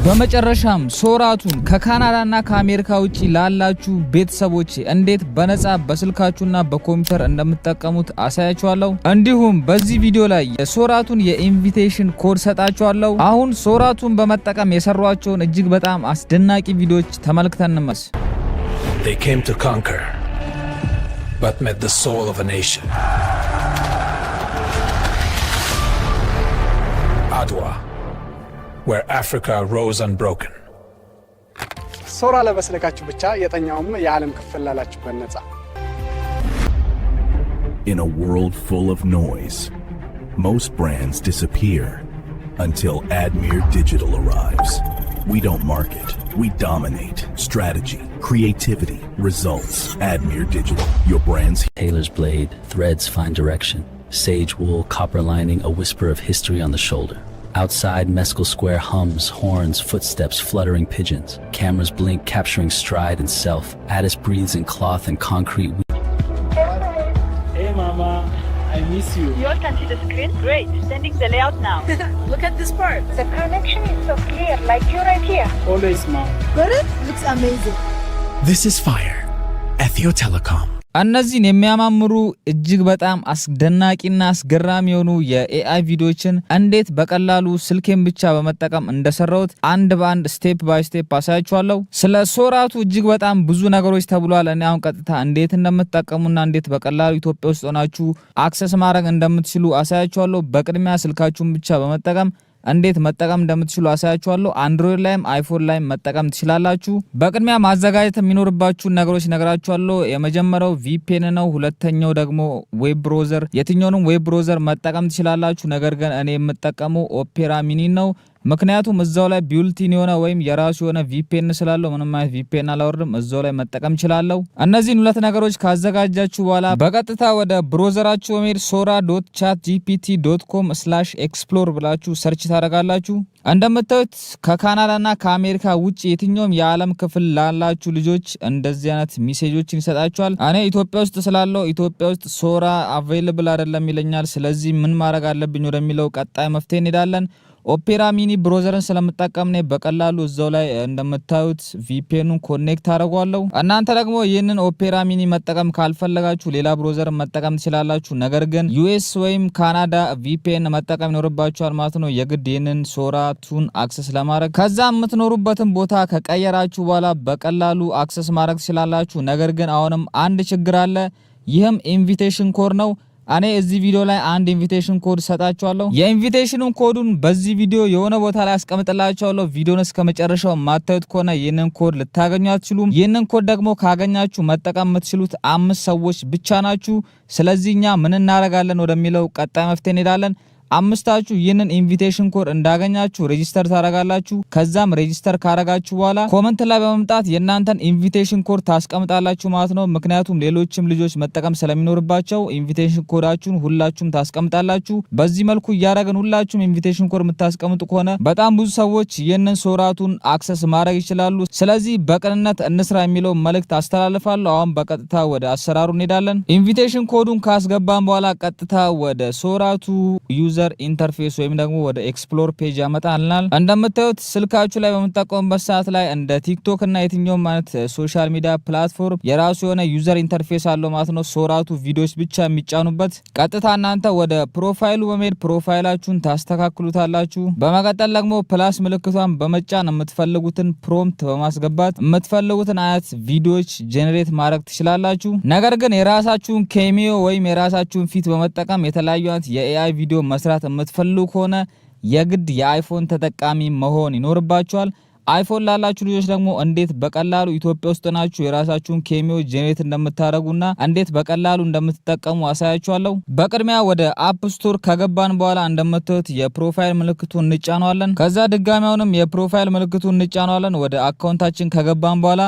በመጨረሻም Sora 2 ን ከካናዳና ከአሜሪካ ውጪ ላላችሁ ቤተሰቦች እንዴት በነፃ በስልካችሁና በኮምፒውተር እንደምትጠቀሙት አሳያችኋለሁ። እንዲሁም በዚህ ቪዲዮ ላይ የ Sora 2 ን የ invitation code ሰጣችኋለሁ። አሁን Sora 2 ን በመጠቀም የሰሯቸውን እጅግ በጣም አስደናቂ ቪዲዮዎች ተመልክተን እንመለስ። They came to conquer, but met the soul of a nation. Adwa, where Africa rose unbroken. Sora ለበስልካችሁ ብቻ የትኛውም የዓለም ክፍል ላላችሁበት ነፃ። In a world full of noise, most brands disappear until Admir Digital arrives. We don't market, we dominate. Strategy, creativity, results. Admir Digital, your brand's Tailor's blade, threads find direction. Sage wool, copper lining, a whisper of history on the shoulder. Outside, Meskel Square hums, horns, footsteps, fluttering pigeons. Cameras blink, capturing stride and self. Addis breathes in cloth and concrete. Hey mama, I miss you. You all can see the screen? Great. Sending the layout now. Look at this part. The connection is so clear, like you're right here. Always, mom. Got it? Looks amazing. This is Fire. Ethio Telecom. እነዚህን የሚያማምሩ እጅግ በጣም አስደናቂና አስገራሚ የሆኑ የ AI ቪዲዮዎችን እንዴት በቀላሉ ስልኬን ብቻ በመጠቀም እንደሰራሁት አንድ በአንድ step by step አሳያችኋለሁ። ስለ Sora 2 እጅግ በጣም ብዙ ነገሮች ተብሏል። እኔ አሁን ቀጥታ እንዴት እንደምትጠቀሙና እንዴት በቀላሉ ኢትዮጵያ ውስጥ ሆናችሁ access ማድረግ እንደምትችሉ አሳያችኋለሁ። በቅድሚያ ስልካችሁን ብቻ በመጠቀም እንዴት መጠቀም እንደምትችሉ አሳያችኋለሁ። Android ላይም iPhone ላይም መጠቀም ትችላላችሁ። በቅድሚያ ማዘጋጀት የሚኖርባችሁን ነገሮች ነግራችኋለሁ። የመጀመሪያው VPN ነው። ሁለተኛው ደግሞ web browser። የትኛውንም web browser መጠቀም ትችላላችሁ። ነገር ግን እኔ የምጠቀመው Opera Mini ነው። ምክንያቱም እዛው ላይ built-in የሆነ ወይም የራሱ የሆነ VPN ስላለው ምንም አይነት VPN አላወርድም፣ እዛው ላይ መጠቀም እችላለሁ። እነዚህን ሁለት ነገሮች ካዘጋጃችሁ በኋላ በቀጥታ ወደ browser ኣችሁ በመሄድ sora.chatgpt.com/explore ብላችሁ search ታደርጋላችሁ። እንደምታዩት ከካናዳና ከአሜሪካ ውጭ የትኛውም የዓለም ክፍል ላላችሁ ልጆች እንደዚህ አይነት message ኦችን ይሰጣችኋል። እኔ ኢትዮጵያ ውስጥ ስላለሁ ኢትዮጵያ ውስጥ Sora available አይደለም ይለኛል። ስለዚህ ምን ማድረግ አለብኝ ወደሚለው ቀጣይ መፍትሄ እንሄዳለን። Opera Mini browser ን ስለምጠቀም እኔ በቀላሉ እዛው ላይ እንደምታዩት VPN ኑን connect አደርገዋለሁ። እናንተ ደግሞ ይህንን Opera Mini መጠቀም ካልፈለጋችሁ ሌላ browser መጠቀም ትችላላችሁ። ነገር ግን US ወይም ካናዳ VPN መጠቀም ይኖርባችኋል ማለት ነው፣ የግድ ይህንን Sora 2 ን access ለማድረግ። ከዛ የምትኖሩበትን ቦታ ከቀየራችሁ በኋላ በቀላሉ access ማድረግ ትችላላችሁ። ነገር ግን አሁንም አንድ ችግር አለ። ይህም invitation code ነው። እኔ እዚህ ቪዲዮ ላይ አንድ invitation code ሰጣችኋለሁ። የ invitation ኑን ኮዱን በዚህ ቪዲዮ የሆነ ቦታ ላይ አስቀምጥላችኋለሁ። ቪዲዮን እስከ መጨረሻው ማታዩት ከሆነ ይህንን ኮድ ልታገኙ አትችሉም። ይህንን ኮድ ደግሞ ካገኛችሁ መጠቀም የምትችሉት አምስት ሰዎች ብቻ ናችሁ። ስለዚህ እኛ ምን እናደርጋለን ወደሚለው ቀጣይ መፍትሄ እንሄዳለን። አምስታችሁ ይህንን invitation code እንዳገኛችሁ register ታረጋላችሁ። ከዛም register ካረጋችሁ በኋላ comment ላይ በመምጣት የእናንተን invitation code ታስቀምጣላችሁ ማለት ነው። ምክንያቱም ሌሎችም ልጆች መጠቀም ስለሚኖርባቸው invitation code ኣችሁን ሁላችሁም ታስቀምጣላችሁ። በዚህ መልኩ እያደረግን ሁላችሁም invitation code የምታስቀምጡ ከሆነ በጣም ብዙ ሰዎች ይህንን Sora 2 ን access ማድረግ ይችላሉ። ስለዚህ በቅንነት እንስራ የሚለው መልእክት አስተላልፋለሁ። አሁን በቀጥታ ወደ አሰራሩ እንሄዳለን። Invitation code ኡን ካስገባን በኋላ ቀጥታ ወደ Sora 2 user interface ወይም ደግሞ ወደ explore page ያመጣልናል። እንደምታዩት ስልካችሁ ላይ በምትጠቀሙበት ሰዓት ላይ እንደ TikTok እና የትኛውም አይነት social media platform የራሱ የሆነ user interface አለው ማለት ነው። Sora 2 ቪዲዮዎች ብቻ የሚጫኑበት። ቀጥታ እናንተ ወደ profile ኡ በመሄድ profile ኣችሁን ታስተካክሉታላችሁ። በመቀጠል ደግሞ plus ምልክቷን በመጫን የምትፈልጉትን prompt በማስገባት የምትፈልጉትን አይነት ቪዲዮዎች generate ማድረግ ትችላላችሁ። ነገር ግን የራሳችሁን cameo ወይም የራሳችሁን ፊት በመጠቀም የተለያዩ አይነት የ AI ቪዲዮ መስራት የምትፈልጉ ከሆነ የግድ የ iPhone ተጠቃሚ መሆን ይኖርባችኋል። iPhone ላላችሁ ልጆች ደግሞ እንዴት በቀላሉ ኢትዮጵያ ውስጥ ሆናችሁ የራሳችሁን cameo generate እንደምታደርጉና እንዴት በቀላሉ እንደምትጠቀሙ አሳያችኋለሁ። በቅድሚያ ወደ App Store ከገባን በኋላ እንደምታዩት የ profile ምልክቱን እንጫነዋለን። ከዛ ድጋሚ አሁንም የ profile ምልክቱን እንጫነዋለን። ወደ account ኣችን ከገባን በኋላ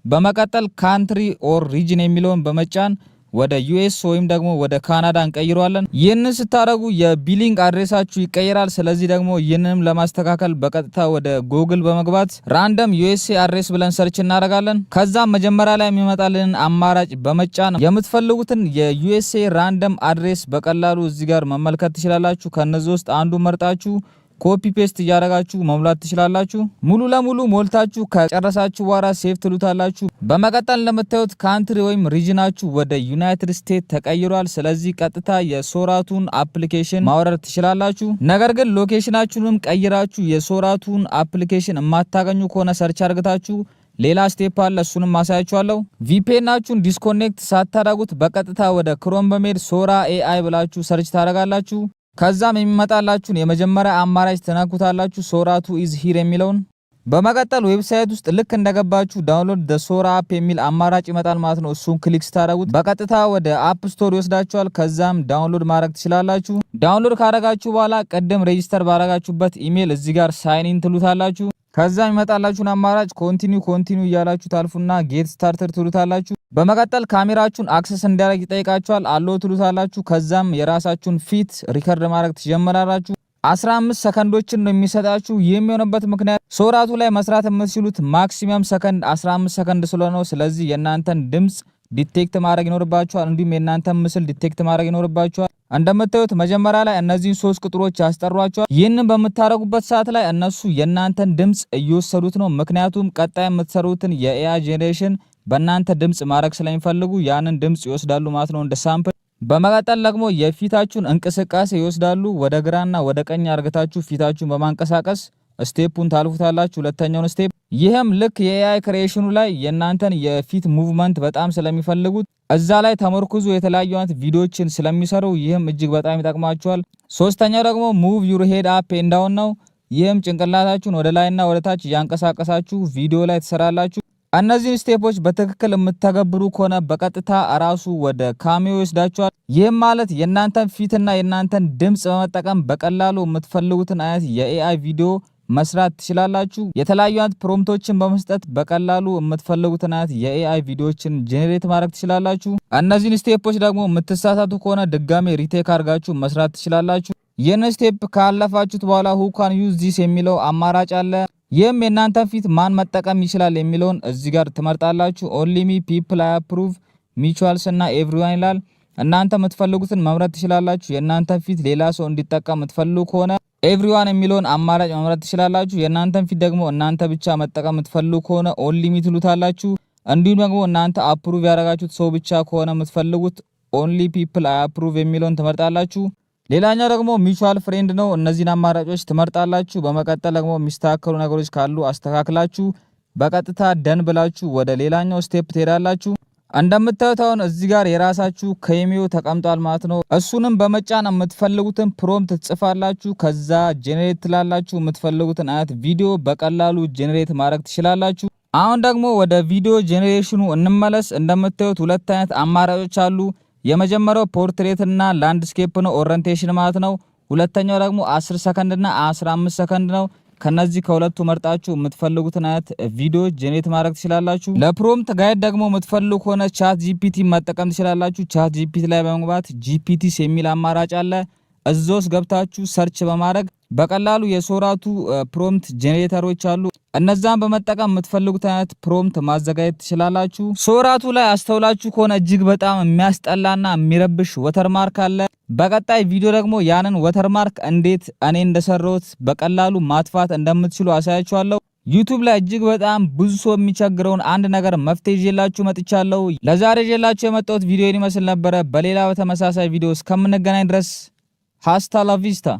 በመቀጠል country or region የሚለውን በመጫን ወደ US ወይም ደግሞ ወደ ካናዳ እንቀይረዋለን። ይህንን ስታደርጉ የ billing address ኣችሁ ይቀየራል። ስለዚህ ደግሞ ይህንንም ለማስተካከል በቀጥታ ወደ ጉግል በመግባት random USA address ብለን search እናደርጋለን። ከዛም መጀመሪያ ላይ የሚመጣልንን አማራጭ በመጫን የምትፈልጉትን የ USA random address በቀላሉ እዚህ ጋር መመልከት ትችላላችሁ። ከነዚህ ውስጥ አንዱ መርጣችሁ Copy paste እያደረጋችሁ መሙላት ትችላላችሁ። ሙሉ ለሙሉ ሞልታችሁ ከጨረሳችሁ በኋላ save ትሉታላችሁ። በመቀጠል እንደምታዩት country ወይም region ኣችሁ ወደ United States ተቀይሯል። ስለዚህ ቀጥታ የ Sora 2 ን application ማውረድ ትችላላችሁ። ነገር ግን location ኣችሁንም ቀይራችሁ የ Sora 2 ን application የማታገኙ ከሆነ search አርግታችሁ ሌላ step አለ። እሱንም አሳያችኋለሁ። VPN ኣችሁን disconnect ሳታደርጉት በቀጥታ ወደ Chrome በመሄድ Sora AI ብላችሁ search ታደርጋላችሁ። ከዛም የሚመጣላችሁን የመጀመሪያ አማራጭ ትነኩታላችሁ፣ Sora 2 is here የሚለውን። በመቀጠል website ውስጥ ልክ እንደገባችሁ download the Sora app የሚል አማራጭ ይመጣል ማለት ነው። እሱን click ስታደርጉት በቀጥታ ወደ App Store ይወስዳችኋል። ከዛም download ማድረግ ትችላላችሁ። Download ካደረጋችሁ በኋላ ቅድም register ባደረጋችሁበት ኢሜል እዚህ ጋር sign in ትሉታላችሁ። ከዛ የሚመጣላችሁን አማራጭ continue continue እያላችሁ ታልፉና get started ትሉታላችሁ። በመቀጠል ካሜራችሁን access እንዲያደርግ ይጠይቃችኋል። Allow ትሉታላችሁ። ከዛም የራሳችሁን ፊት record ማድረግ ትጀምራላችሁ። 15 ሰከንዶችን ነው የሚሰጣችሁ። ይህ የሚሆንበት ምክንያት Sora 2 ላይ መስራት የምትችሉት maximum ሰከንድ 15 ሰከንድ ስለሆነ ነው። ስለዚህ የእናንተን ድምፅ detect ማድረግ ይኖርባችኋል። እንዲሁም የእናንተን ምስል detect ማድረግ ይኖርባችኋል። እንደምታዩት መጀመሪያ ላይ እነዚህን ሶስት ቁጥሮች ያስጠሯችኋል። ይህንን በምታደርጉበት ሰዓት ላይ እነሱ የእናንተን ድምፅ እየወሰዱት ነው። ምክንያቱም ቀጣይ የምትሰሩትን የ AI generation በእናንተ ድምፅ ማድረግ ስለሚፈልጉ ያንን ድምፅ ይወስዳሉ ማለት ነው እንደ sample። በመቀጠል ደግሞ የፊታችሁን እንቅስቃሴ ይወስዳሉ። ወደ ግራና ወደ ቀኝ አርግታችሁ ፊታችሁን በማንቀሳቀስ step ኡን ታልፉታላችሁ፣ ሁለተኛውን step። ይህም ልክ የ AI creation ኑ ላይ የእናንተን የፊት movement በጣም ስለሚፈልጉት እዛ ላይ ተመርኩዞ የተለያዩ አይነት ቪዲዮዎችን ስለሚሰሩ ይህም እጅግ በጣም ይጠቅማችኋል። ሶስተኛው ደግሞ move your head up and down ነው። ይህም ጭንቅላታችሁን ወደ ላይና ወደ ታች እያንቀሳቀሳችሁ ቪዲዮ ላይ ትሰራላችሁ። እነዚህን step ኦች በትክክል የምትተገብሩ ከሆነ በቀጥታ ራሱ ወደ Cameo ይወስዳችኋል። ይህም ማለት የእናንተን ፊትና የእናንተን ድምፅ በመጠቀም በቀላሉ የምትፈልጉትን አይነት የ AI ቪዲዮ መስራት ትችላላችሁ። የተለያዩ አይነት prompt ኦችን በመስጠት በቀላሉ የምትፈልጉትን አይነት የ AI ቪዲዮዎችን generate ማድረግ ትችላላችሁ። እነዚህን step ኦች ደግሞ የምትሳሳቱ ከሆነ ድጋሜ retake አድርጋችሁ መስራት ትችላላችሁ። ይህን step ካለፋችሁት በኋላ who can use this የሚለው አማራጭ አለ። ይህም የእናንተን ፊት ማን መጠቀም ይችላል የሚለውን እዚህ ጋር ትመርጣላችሁ። Only me፣ people I approve፣ mutuals እና everyone ይላል። እናንተ የምትፈልጉትን መምረጥ ትችላላችሁ። የእናንተን ፊት ሌላ ሰው እንዲጠቀም የምትፈልጉ ከሆነ everyone የሚለውን አማራጭ መምረጥ ትችላላችሁ። የእናንተን ፊት ደግሞ እናንተ ብቻ መጠቀም የምትፈልጉ ከሆነ only me ትሉታላችሁ። እንዲሁም ደግሞ እናንተ approve ያደረጋችሁት ሰው ብቻ ከሆነ የምትፈልጉት only people I approve የሚለውን ትመርጣላችሁ። ሌላኛው ደግሞ mutual friend ነው። እነዚህን አማራጮች ትመርጣላችሁ። በመቀጠል ደግሞ የሚስተካከሉ ነገሮች ካሉ አስተካክላችሁ በቀጥታ done ብላችሁ ወደ ሌላኛው step ትሄዳላችሁ። እንደምታዩት አሁን እዚህ ጋር የራሳችሁ Cameo ተቀምጧል ማለት ነው። እሱንም በመጫን የምትፈልጉትን prompt ትጽፋላችሁ። ከዛ generate ትላላችሁ። የምትፈልጉትን አይነት ቪዲዮ በቀላሉ generate ማድረግ ትችላላችሁ። አሁን ደግሞ ወደ ቪዲዮ generation ኑ እንመለስ። እንደምታዩት ሁለት አይነት አማራጮች አሉ። የመጀመሪያው portrait እና landscape ነው፣ orientation ማለት ነው። ሁለተኛው ደግሞ 10 ሰከንድ እና 15 ሰከንድ ነው። ከነዚህ ከሁለቱ መርጣችሁ የምትፈልጉትን አይነት ቪዲዮ generate ማድረግ ትችላላችሁ። ለ prompt guide ደግሞ የምትፈልጉ ከሆነ ChatGPT መጠቀም ትችላላችሁ። ChatGPT ላይ በመግባት GPTs የሚል አማራጭ አለ። እዛ ውስጥ ገብታችሁ search በማድረግ በቀላሉ የ Sora 2 prompt generator ኦች አሉ። እነዛን በመጠቀም የምትፈልጉት አይነት prompt ማዘጋጀት ትችላላችሁ። Sora 2 ላይ አስተውላችሁ ከሆነ እጅግ በጣም የሚያስጠላና የሚረብሽ watermark አለ። በቀጣይ ቪዲዮ ደግሞ ያንን watermark እንዴት እኔ እንደሰራሁት በቀላሉ ማጥፋት እንደምትችሉ አሳያችኋለሁ። YouTube ላይ እጅግ በጣም ብዙ ሰው የሚቸግረውን አንድ ነገር መፍትሄ ይዤላችሁ መጥቻለሁ። ለዛሬ ይዤላችሁ የመጣሁት ቪዲዮ ይመስል ነበረ። በሌላ በተመሳሳይ ቪዲዮ እስከምንገናኝ ድረስ hasta la vista።